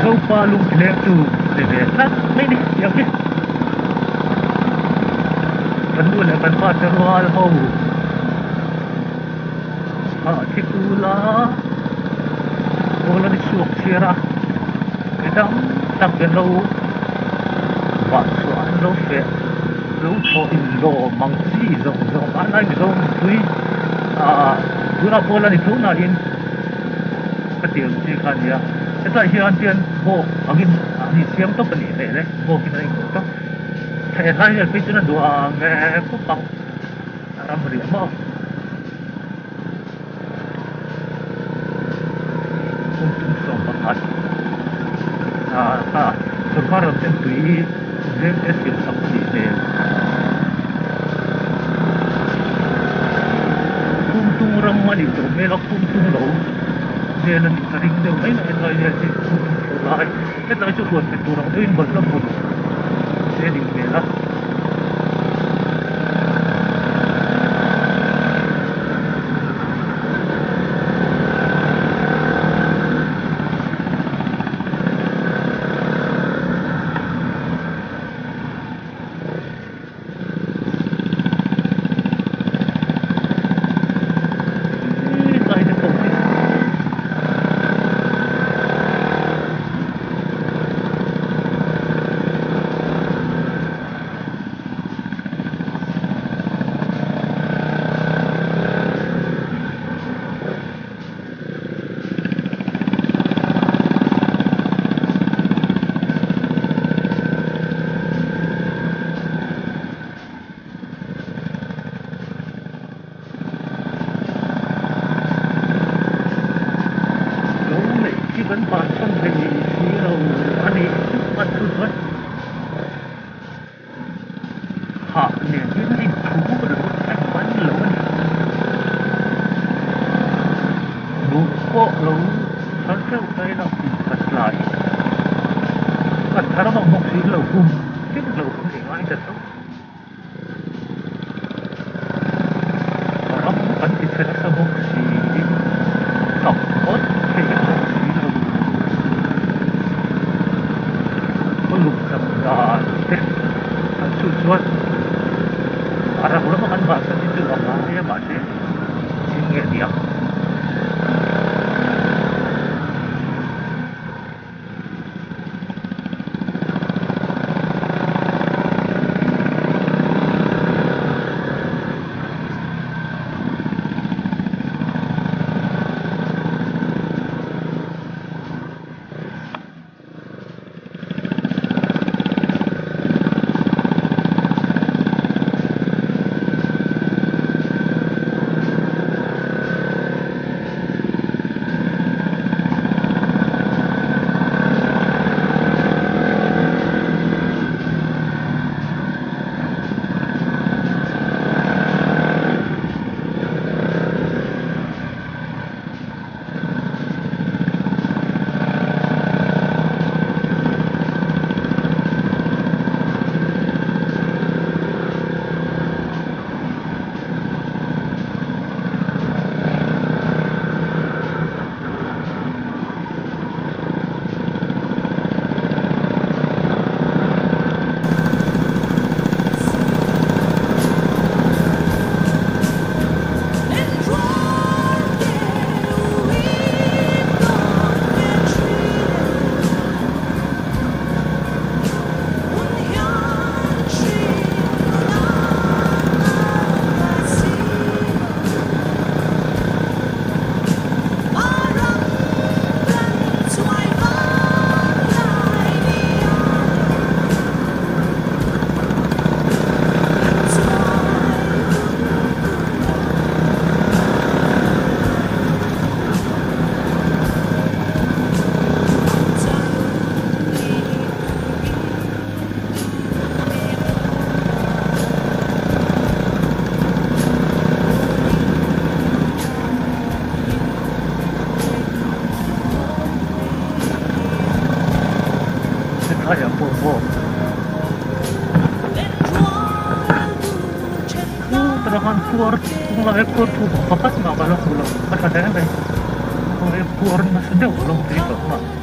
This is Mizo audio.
Zopa lungtileng chu a ni ve tlat mai ni tiang hi. Kan nu leh kan pa te rual ho ah thi kula kawl a ni chhuak chhiar a mi tam tak an lo vah chhuah an lo feh lo thlawh in lawm ang chi zawng zawng hmanlai Mizo mipui ah tunah pawh la ni tho nain ka ti ang chi kha a ni a hetlai hian hian bawk angin an insiam tawp a nih hmel e bawkin an inkhawh tawp hetlai vel phei chuan a duang e khawp ang a ram riah maw. Kum tum 11 ah kha sorkar lam ten tui zem te siam sak a nih hmel. Kum tung ram a nih tawh hmel a kum tung lo vel a nih ka ring deuh mai mai hetlai vel hi kum tung thlawh lai hetlai chu huan pe tur ang deuhin balhla hmun te a nih hmel a. Lo neih khi kan bansan thei si lo a nih a chu chuan hah nen hian a inthu lo a inban lo a ni. Buh pawh lo thar teuh ta ila kum khat tlai kan thar vang bawk si lo kum tin lo kan ei ngai ta tho. Ram kan ti chhe nasa bawk si chak phawt theih bawk si lo. Khaw luk chak dan te an chhut chuan a rang lama kan bahsan hi chu a ngai a mahse thil nge ni ang. Hetlaiah pawh bawk khutah khan khuar chung laia khuar thu pakhat mah ka la hmu lo a tha hle mai khawnge khuar nasa deuh a lo tui tawh mah.